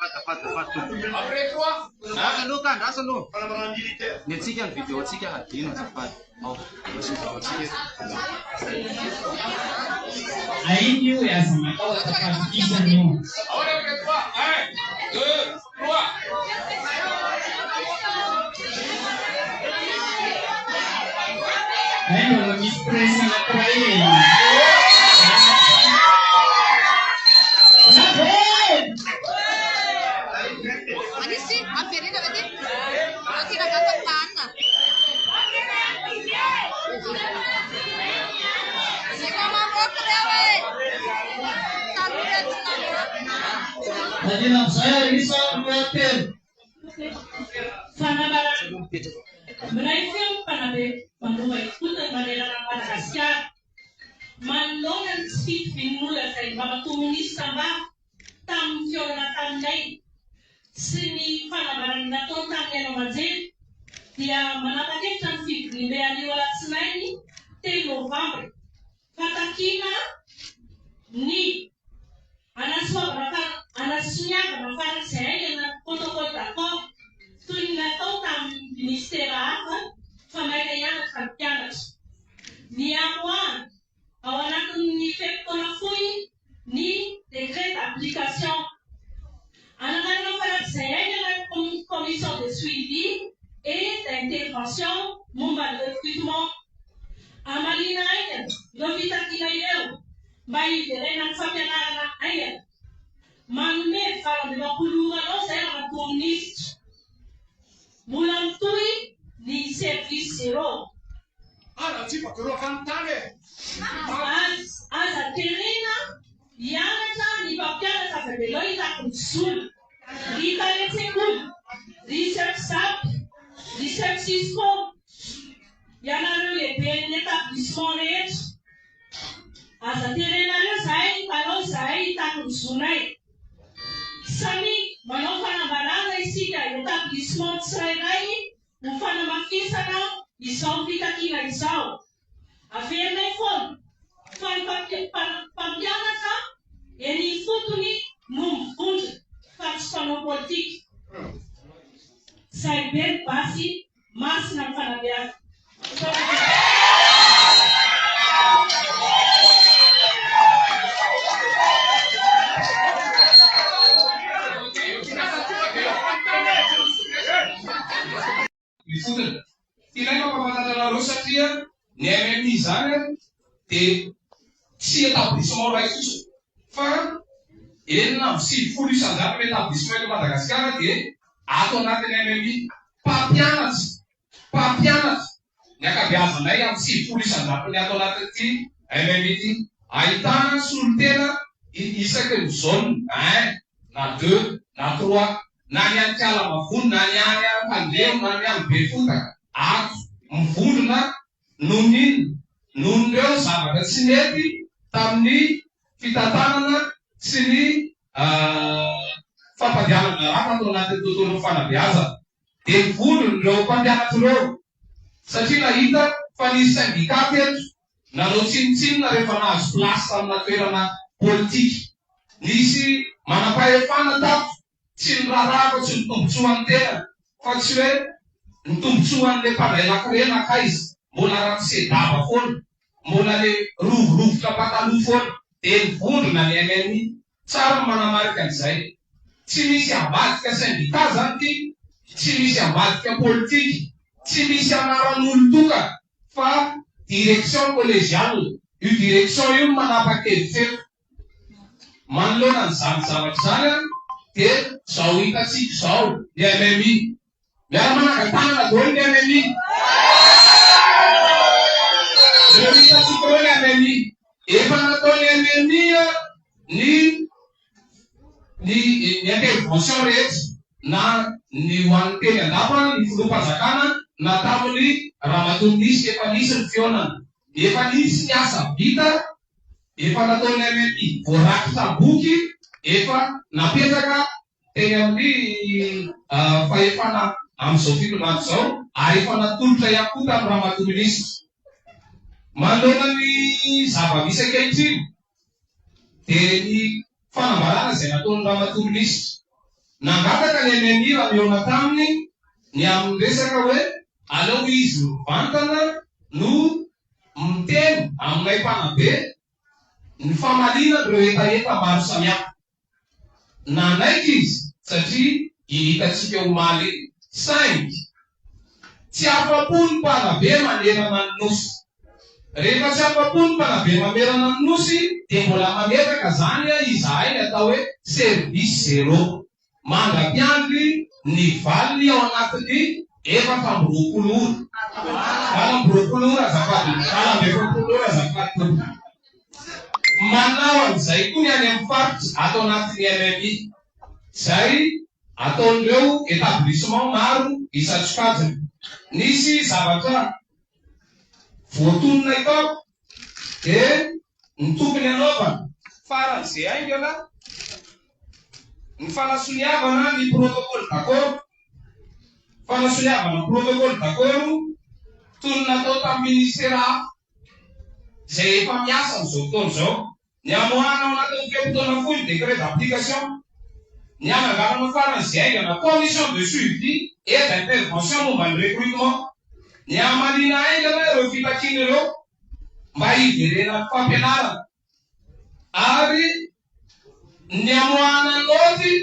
Après toi, Andraso aloha ka, andraso aloha. Fanambarana militaire. Ny antsika ny vidéo antsika hadino azafady. Ao, misy vidéo antsika eto. Ainy io e, aza matahotra fa atokisana io. Ahoana après toi? Un, deux, trois. Hay mbola misy presse anankiray e. Bravo! Manisy, ampiverena ve ty? Aty ragata ny Zay mamoaka reo e! Taloha tsy namoaka. Valiana amin'izay ary isa roa telo. Fanambarana. Miray feo ny mpanabe mandova ifotony manerana an'i Madagasikara. Manoloana ny tsy fitovian'ny nolazain'i Ramatoa Minisitra Ambava tamin'ny fihaonana taminay sy ny fanambarana nataony tamin'ny haino aman-jery dia manapa-kevitra ny fivoriambe anio alatsinainy telo novambra fa takiana ny hanasoniavana farak'izay haingana ny protocole d'accord toy ny natao tamin'ny minisitera hafa fa maika hianatra ny mpianatra. Ny hamoahana ao anatin'ny fe-potoana fohy ny décret d'application. Ananganana farak'izay haingana ny commission de suivi et d'intervention momba ny recrutement. Hamaliana haingana ireo fitakiana ireo mba hiverenan'ny fampianarana haingana. Manome 48 ora anao izay Ramatoa Minisitra. Mbola mitohy ny service zéro. Aza terena hianatra ny mpampianatra avy avelao hitaky ny zony. Ry talen-tsekoly, ry chef zap, ry chef cisco, ianareo lehiben'ny établissement rehetra, aza terenareo zahay hitanao izahay hitaky ny zonay. Samia manao fanambarana isika établissement tsirairay ho fanamafisana izao fitakiana izao. Averinay foana fa ny mpampianatra eny ifotony no mivondrona fa tsy mpanao politika. Zay be ny basy masina ny fanabeazana. Ifotony. Tianay mampahafantatra anareo satria ny MMI izany dia tsy établissement iray fotsiny fa 96% ny établissement eto Madagasikara dia ato anatin'ny MMI. Mpampianatra, mpampianatra ny ankabeazanay amin'ny 90 isan-jaton'ny ato anatin'ity MMI ity. Ahitana solontena isaky ny zone un na deux na trois na ny any Kalamavony na ny any Ampandriamo na ny any Befotaka ato mivondrona noho ny inona? Noho ireo zavatra tsy nety tamin'ny fitantanana sy ny fampandehanana rà tato anatin'ny tontolon'ny fanabeazana. Dia nivondrona ireo mpampianatra ireo satria nahita fa nisy syndicat teto nanao tsinontsinona rehefa nahazo place tamina toerana politika. Nisy manam-pahefana tato tsy niraharaha afa tsy ny tombotsoan'ny tenany fa tsy hoe ny tombotsoan'ilay mpandray lakile nankaiza, mbola ramose daba foana, mbola le rovirovitra pataloha foana. Dia nivondrona ny MMI. Tsara ny manamarika an'izay. Tsy misy ambadika syndicat zany ity, tsy misy ambadika politika, tsy misy anaran'olon-tokana fa direction collégiale. Io direction io no manapa-kevitra eto. Manoloana an'izany zavatra izany dia izao hitantsika izao ny MMI. Miara-manangan-tanana daholo ny MMI. Ireo hitantsika ireo ny MMI. Efa nataon'ny MMI ny ny ny intervention rehetra na ny ho an'ny teny an-dapa ny filoham-panjakana na tamin'ny ramatoa minisitra efa nisy ny fihaonana. Efa nisy ny asa vita efa nataon'ny MMI voarakitra am-boky efa napetraka teny amin'ny fahefana amin'izao fitondrana izao ary efa natolotra ihany koa tamin'ny Ramatoa Minisitra. Manoloana ny zava-misy ankehitriny dia ny fanambarana izay nataon'ny Ramatoa Minisitra. Nangataka ny MMI raha nihaona taminy ny amin'ny resaka hoe aleo izy mivantana no miteny aminay mpanabe ny famaliana ireo hetaheta maro samihafa. Nanaiky izy satria iny hitantsika omaly iny, saingy tsy afa-po ny mpanabe manerana ny Nosy. Rehefa tsy afa-po ny mpanabe mamerana ny Nosy dia mbola mametraka izany izahay ny atao hoe service zéro, mandra-piandry ny valiny ao anatin'ny 24 ora, 28 ora azafady, 48 ora azafady tompoko. Manao an'izay koa ny any amin'ny faritra ato anatin'ny MMI, izay ataon'ireo établissement maro isan-tsokajiny. Nisy zavatra voatononay tao dia ny tokony hanaovana faran'izay haingana ny fanasoniavana ny protocole d'accord, fanasoniavana protocole d'accord toy ny natao tamin'ny ministera hafa. izay efa miasa amin'izao fotoana izao, ny hamoahana ao anatin'ny fe-potoana fohy ny décret d'application, ny hananganana faran'izay haingana commission de suivi et d'intervention momba ny recrutement, ny hamaliana haingana ireo fitakiana ireo mba hiverenan'ny fampianarana ary ny hamoahana naoty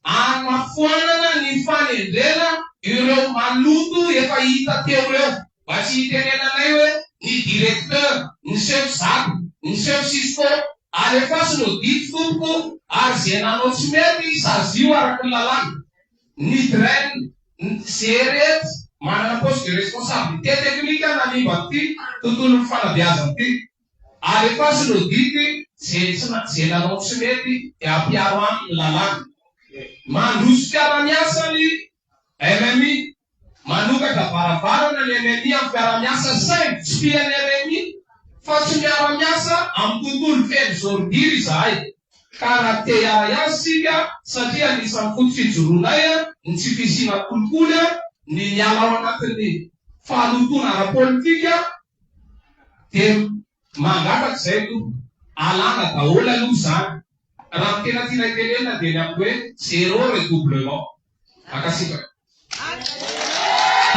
Hanafoanana ny fanendrena ireo maloto efa hita teo ireo, mba tsy hitenenanay hoe ny directeur, ny chef zap, ny chef cisco, alefaso ny audit tompoko ary ze nanao tsy mety sazio araka ny lalàna, ny dren, ze rehetra manana poste de responsabilité technique nanimba an'ity tontolon'ny fanabeazana ity. Alefaso ny audit ze tsy ze nanao tsy mety dia ampiharo aminy ny lalàna. Mandroso fiarahamiasa ny MMI. Manokatra varavarana ny MMI amin'ny fiarahamiasa saingy tsy mpian'ny MMI fa tsy miara-miasa amin'ny tontolo feno zôridira izahay. Ka raha te hiara-hiasa isika satria anisan'ny foto-fijoroanay ny tsy fisiana kolikoly, ny miala ao anatin'ny fahalotoana ara-politika, Dia mangataka izay aloha, alana daholo aloha izany. Raha ny tena tiana tenenina dia ny amin'ny hoe zéro redoublement. Mankasitraka.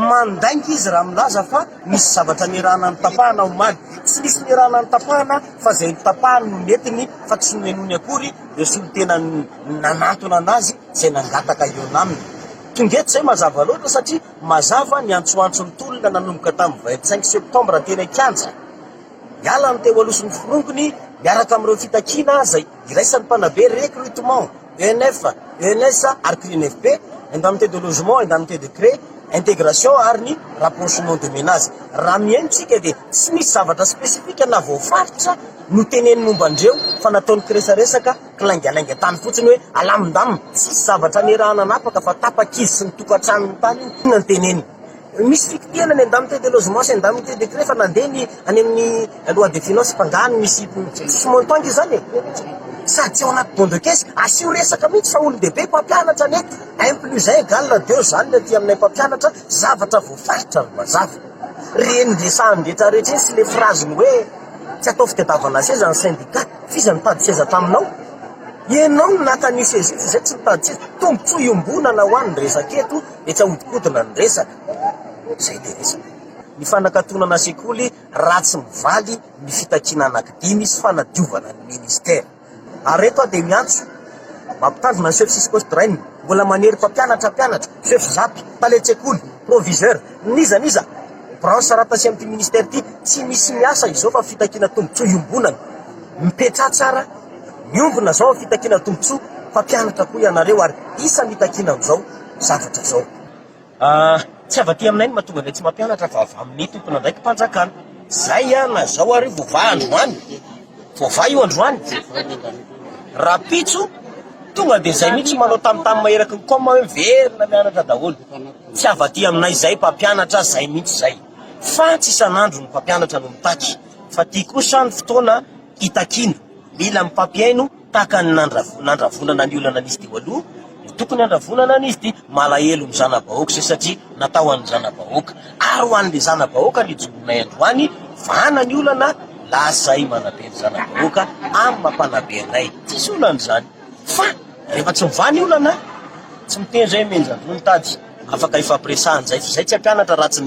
Mandainga izy raha milaza fa misy zavatra niarahana notapahana omaly. Tsy nisy niarahana notapahana fa izay notapahany no nentiny fa tsy nohenoiny akory ireo solontena nanantona anazy izay nangataka hihaona aminy. Tonga eto izay mazava loatra satria Mazava ny antsoantson'ny tolona nanomboka tamin'ny 25 septambra teny an-kianja. Niala ny teo aloha sy ny forongony miaraka amin'ireo fitakiana izay iraisan'ny mpanabe recrutement, ENF, ENS ary CRINFP, indemnité de logement, indemnité de cré, intégration ary ny rapprochement de ménage. Raha mihaino tsika dia tsy misy zavatra spécifique na voafaritra noteneniny momba an'ireo fa nataony kiresaresaka Kilaingalainga tany fotsiny hoe alamindamina, tsisy zavatra nierahana nanapaka fa tapak'izy sy ny tokantranony tany io, inona no teneniny? Misy fikitihana ny indemnité de logement sy indemnité de cré fa nandeha ny any amin'ny loi de finance fa nga any misy tsisy montant nge zany e! Sady tsy ao anaty bon de caisse, asio resaka mihitsy fa olon-dehibe mpampianatra anie, un plus un égale deux zany ny aty aminay mpampianatra, zavatra voafaritra ary mazava. Reny resahany rehetra rehetra iny sy le phrase-ny hoe tsy atao fitadiavana seza ny syndicat. F'iza nitady seza taminao? Ianao no naka an'io seza io f'izay tsy nitady seza. Tombotsoa iombonana ho an'ny resaka eto dia tsy ahodikodina ny resaka. Izay ilay resaka. Ny fanakatonana sekoly raha tsy mivaly ny fitakiana anankidimy sy fanadiovana ny ministera. Ary eto aho dia miantso, mampitandrina ny chef Cisco sy Drain, mbola manery mpampianatra mpianatra, chef zap, talen-tsekoly, proviseur, n'iza n'iza, Branche rattachée amin'ity ministère ity, tsy misy miasa izao fa fitakiana tombotsoa iombonana. Mipetraha tsara, miombona izao amin'ny fitakiana tombotsoa, mpampianatra koa ianareo ary isan'ny hitakiana an'izao zavatra izao. Tsy avy aty aminay ny mahatonga anay tsy mampianatra fa avy amin'ny tompon'andraiki-panjakana. Zay na zao ary io voavaha androany, voavaha io androany, rahampitso tonga dia zay mihitsy manao tam tam eraky ny com hoe miverina mianatra daholo. Tsy avy aty aminay izay mpampianatra zay mihitsy zay fa tsy isan'andro ny mpampianatra no mitaky fa ty kosa ny fotoana itakiana mila mifampihaino tahaka ny nandravonana ny olana nisy teo aloha no tokony handravonana an'izy ity malahelo ny zana-bahoaka izay satria natao an'ny zana-bahoaka ary ho an'le zana-bahoaka ny ijoroanay androany vahana ny olana lasa i manabe ny zana-bahoaka amin'ny mampanabe anay tsisy olana izany fa rehefa tsy mivaha ny olana. Tsy miteny zay menjandroa ny tady, afaka ifampiresahana zay fa zay tsy hampianatra raha tsy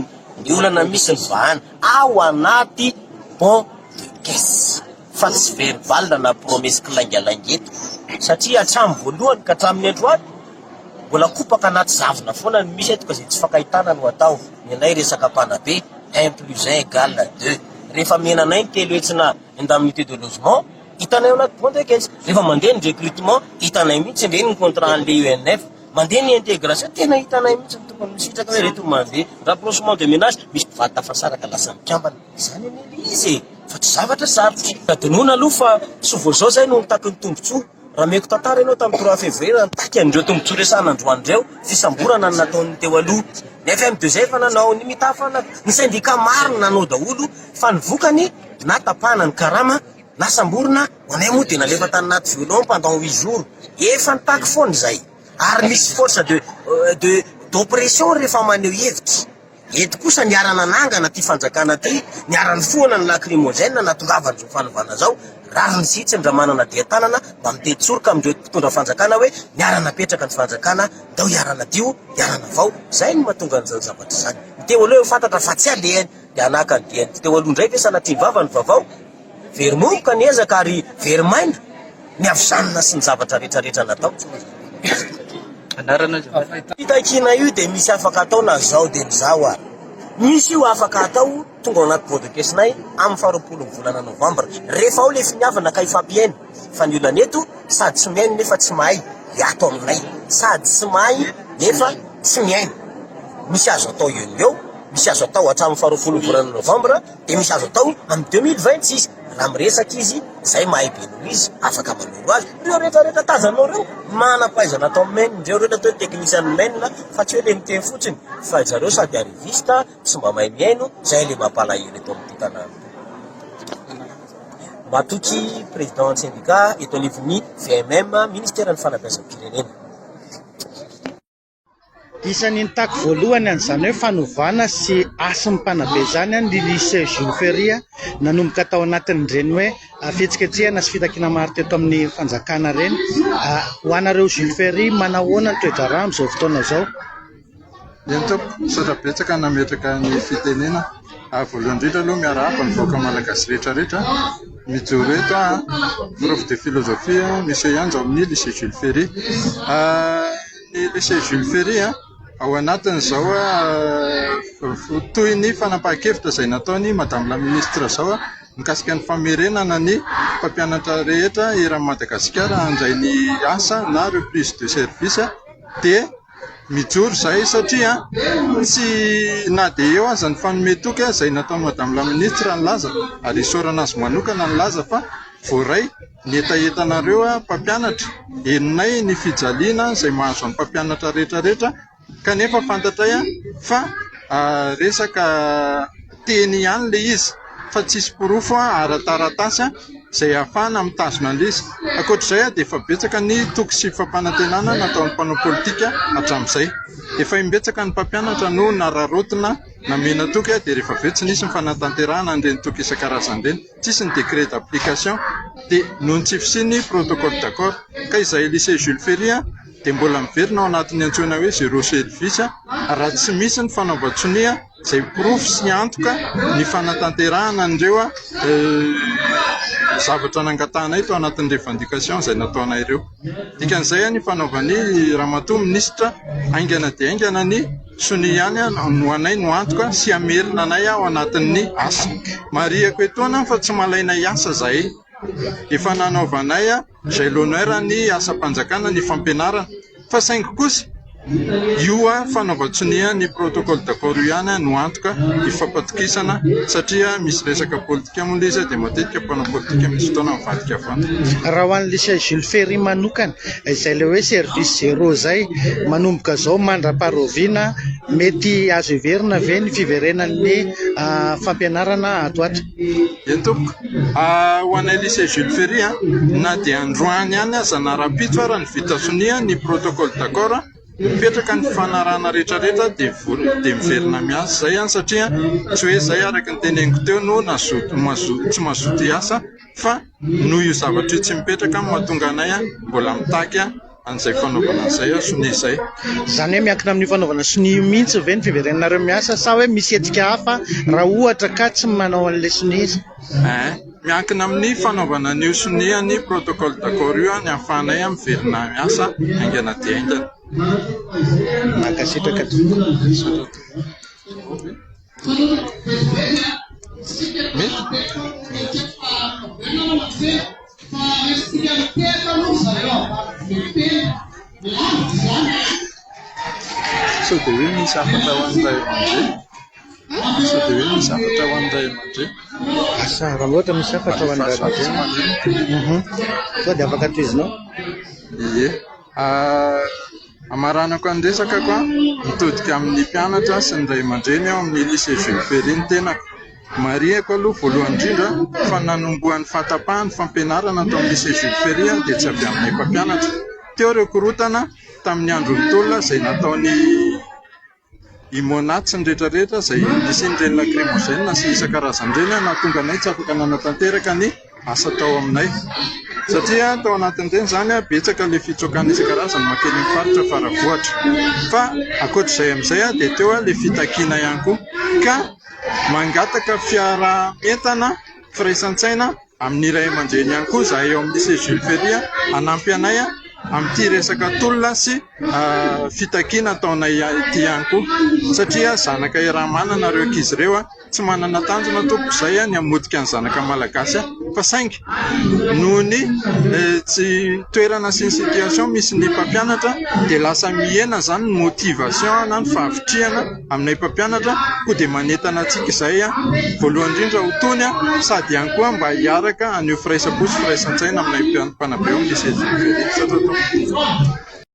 ny olana misy ny vahana ao anaty bon de caisse fa tsy verbal na promesse kilaingalainga eto satria hatramin'ny voalohany ka hatramin'ny androany mbola kopaka anaty zavona foana ny misy eto ka zay tsy fankahitana no atao, ny anay resaka mpanabe un plus un égale deux rehefa mena anay ny 300 na indemnité de logement Hitanay ao anaty bon de caisse. Rehefa mandeha ny recrutement, hitanay mihitsy ireny ny contrat an'le UNF. Mandeha ny intégration, tena hitanay mihitsy ny tokony misitraka hoe ireto mandeha. Rapprochement de ménage, misy mpivady tafasaraka lasa mikambana. Izany anie le izy e! Fa tsy zavatra sarotra. Adinoina aloha fa tsy vao izao izay no nitaky ny tombotsoa. Raha omeko tantara ianao tamin'ny trois février raha nitaky an'ireo tombotsoa resahana androany ireo, fisamborana no nataon'ny teo aloha. Ny FM2 efa nanao, ny Mitafana, ny syndicat maro no nanao daholo fa ny vokany na tapahana ny karama na samborina, ho anay moa dia nalefa tany anaty violon pendant huit jours, efa nitaky foana izay, ary misy force de de d'oppression rehefa maneho hevitra, eto kosa niara nanangana ity fanjakana ity, niara nifohana ny lacrymogène nahatongavany izao fanovana izao, rariny sy hitsiny raha manana dian-tanana mba miteny tsoroka amin'ireo mpitondra fanjakana hoe niara napetraka ny fanjakana, ndao hiara nadio, hiara navao, izay no mahatonga an'izany zavatra izany, ny teo aloha efa fantatra fa tsy alehany, dia hanahaka ny dian'ny teo aloha indray ve sanatria vava ny vaovao? Very momoka ny ezaka ary very maina ny havizanina sy ny zavatra rehetra rehetra natao. Fitakiana io dia misy afaka atao na zao dia ny zao ary. Misy io afaka atao tonga ao anaty bois de caisse-nay amin'ny faharoapolo ny volana novambra. Rehefa ao le finiavana ka hifampihaino. Fa ny olana eto sady tsy mihaino nefa tsy mahay hiato aminay. Sady tsy mahay nefa tsy mihaino. Misy azo atao eo no eo, misy azo atao hatramin'ny faharoapolo ny volana novambra. Dia misy azo atao amin'ny 2026 raha miresaka izy, zay mahay be noho izy afaka manoro azy, ireo rehetra rehetra tazanao ireo manam-pahaizana atao main, ireo rehetra atao hoe technicien main fa tsy hoe le miteny fotsiny fa zareo sady arriviste tsy mba mahay mihaino, zay le mampalahelo eto amin'ity tanàna ity. Matoky président syndicat eto anivon'ny VMM ministeran'ny fanabeazam-pirenena. Isan'ny nitaky voalohany an'izany hoe fanovana sy hasin'ny mpanabe izany ny Lycée Jules Ferry nanomboka tao anatin'ireny hoe fihetsiketsehana sy fitakiana maro teto amin'ny fanjakana ireny. Ho anareo Jules Ferry, manahoana ny toe-draharaha amin'izao fotoana izao? Eny tompoko, misaotra betsaka nametraka ny fitenena. Voalohany indrindra aloha miarahaba ny vahoaka malagasy rehetra rehetra. Mijoro eto aho, prof de philosophie, Monsieur Ianjo ao amin'ny Lycée Jules Ferry. Ny Lycée Jules Ferry ao anatin'izao toy ny fanapahan-kevitra izay nataon'i Madame la Ministre izao mikasika ny famerenana ny mpampianatra rehetra eran'i Madagasikara handray ny asa na reprise de service dia mijoro izahay satria tsy na dia eo aza ny fanome toky izay nataon'i Madame la Ministre nilaza ary isaorana azy manokana nilaza fa voaray ny hetahetanareo mpampianatra, henonay ny fijaliana izay mahazo ny mpampianatra rehetra rehetra kanefa fantatray fa resaka teny ihany ilay izy fa tsisy porofo ara-taratasy izay ahafahana mitazona an'ilay izy. Ankoatr'izay dia efa betsaka ny toky sy fampanantenana nataon'ny mpanao politika hatramin'izay. Efa imbetsaka ny mpampianatra no nararaotina namena toky dia rehefa avy eo tsy nisy ny fanatanterahana an'ireny toky isan-karazany ireny. Tsisy ny décret d'application dia noho ny tsy fisian'ny protocole d'accord. Ka izay lycée Jules Ferry dia mbola miverina ao anatin'ny antsoina hoe zéro service raha tsy misy ny fanaovan-tsonia izay porofo sy antoka ny fanatanterahana an'ireo zavatra nangatahanay tao anatin'ny revendication izay nataonay ireo. Dikan'izay ny fanaovan'ny ramatoa minisitra haingana dia haingana ny sonia ihany no anay no antoka sy hamerina anay ao anatin'ny asa. Marihako etoana fa tsy malaina hiasa izahay. Efa nanaovanay izay l'honneur ny asam-panjakana ny fampianarana fa saingy kosa Io fanaovan-tsonia ny protocole d'accord io ihany no antoka hifampatokisana satria misy resaka politika moa ilay izy dia matetika mpanao politika misy fotoana mivadika vato. Raha ho an'ny lycée Jules Ferry manokana, izay ilay hoe service zéro izay, manomboka izao mandra-paharoviana, mety azo heverina ve ny fiverenan'ny fampianarana ato ho ato? Eny tompoko, ho anay lycée Jules Ferry na dia androany ihany aza na rahampitso ara ny vita sonia ny protocole d'accord, mipetraka ny fifanarahana rehetra rehetra dia dia miverina miasa izay an satria tsy hoe izay araka ny teneniko teo no nazoto mazoto tsy mazoto hiasa fa noho io zavatra io tsy mipetraka no mahatonga anay mbola mitaky. an'izay fanaovana an'izay sonia izay. Izany hoe miankina amin'io fanaovana sonia io mihitsy ve ny fiverenanareo miasa sa hoe misy hetsika hafa raha ohatra ka tsy manao an'ilay sonia izy? Ein, miankina amin'ny fanaovana an'io sonia ny protocole d'accord io ny ahafahanay miverina miasa haingana dia haingana. Mankasitraka tompoko. Misaotra tompoko. Mety? Sao dia hoe misy hafatra ho an'ny ray aman-dreny? Sao dia hoe misy hafatra ho an'ny ray aman-dreny? Asa raha ohatra misy hafatra ho an'ny ray aman-dreny. Sao dia afaka tohizinao? Ie. Hamaranako ny resakako, mitodika amin'ny mpianatra sy ny ray aman-dreny ao amin'ny Lycée Jules Ferry ny tenako. Marihiko aloha voalohany indrindra fa nanombohan'ny fahatapahan'ny fampianarana tao amin'ny Lycée Jules Ferry dia tsy avy aminay mpampianatra. Teo ireo korontana tamin'ny andron'ny tolona izay nataon'i Imonat sy ny rehetra rehetra izay nisian'ireny lacrymogène sy isan-karazany ireny nahatonga anay tsy afaka nanatanteraka ny asa tao aminay. Satria tao anatin'ireny izany betsaka ilay fitsokana isan-karazany mankeny amin'ny faritra Faravohitra. Fa ankoatr'izay amin'izay dia teo ilay fitakiana ihany koa ka mangataka fiaraha-mientana, firaisan-tsaina amin'ny ray aman-dreny ihany koa izahay ao amin'ny Lycée Jules Ferry hanampy anay amin'ity resaka tolona sy fitakiana ataonay ity ihany koa satria zanaka iaraha-manana ireo ankizy ireo, tsy manana tanjona tompoko izay ny hamotika ny zanaka malagasy fa saingy noho ny tsy toerana sy ny situation misy ny mpampianatra dia lasa mihena izany ny motivation na ny fahavitrihana aminay mpampianatra koa dia manentana antsika izay voalohany indrindra ho tony sady ihany koa mba hiaraka haneho firaisam-po sy firaisan-tsaina aminay mpanabe ao amin'ny Lycée Jules Ferry. Misaotra tompoko.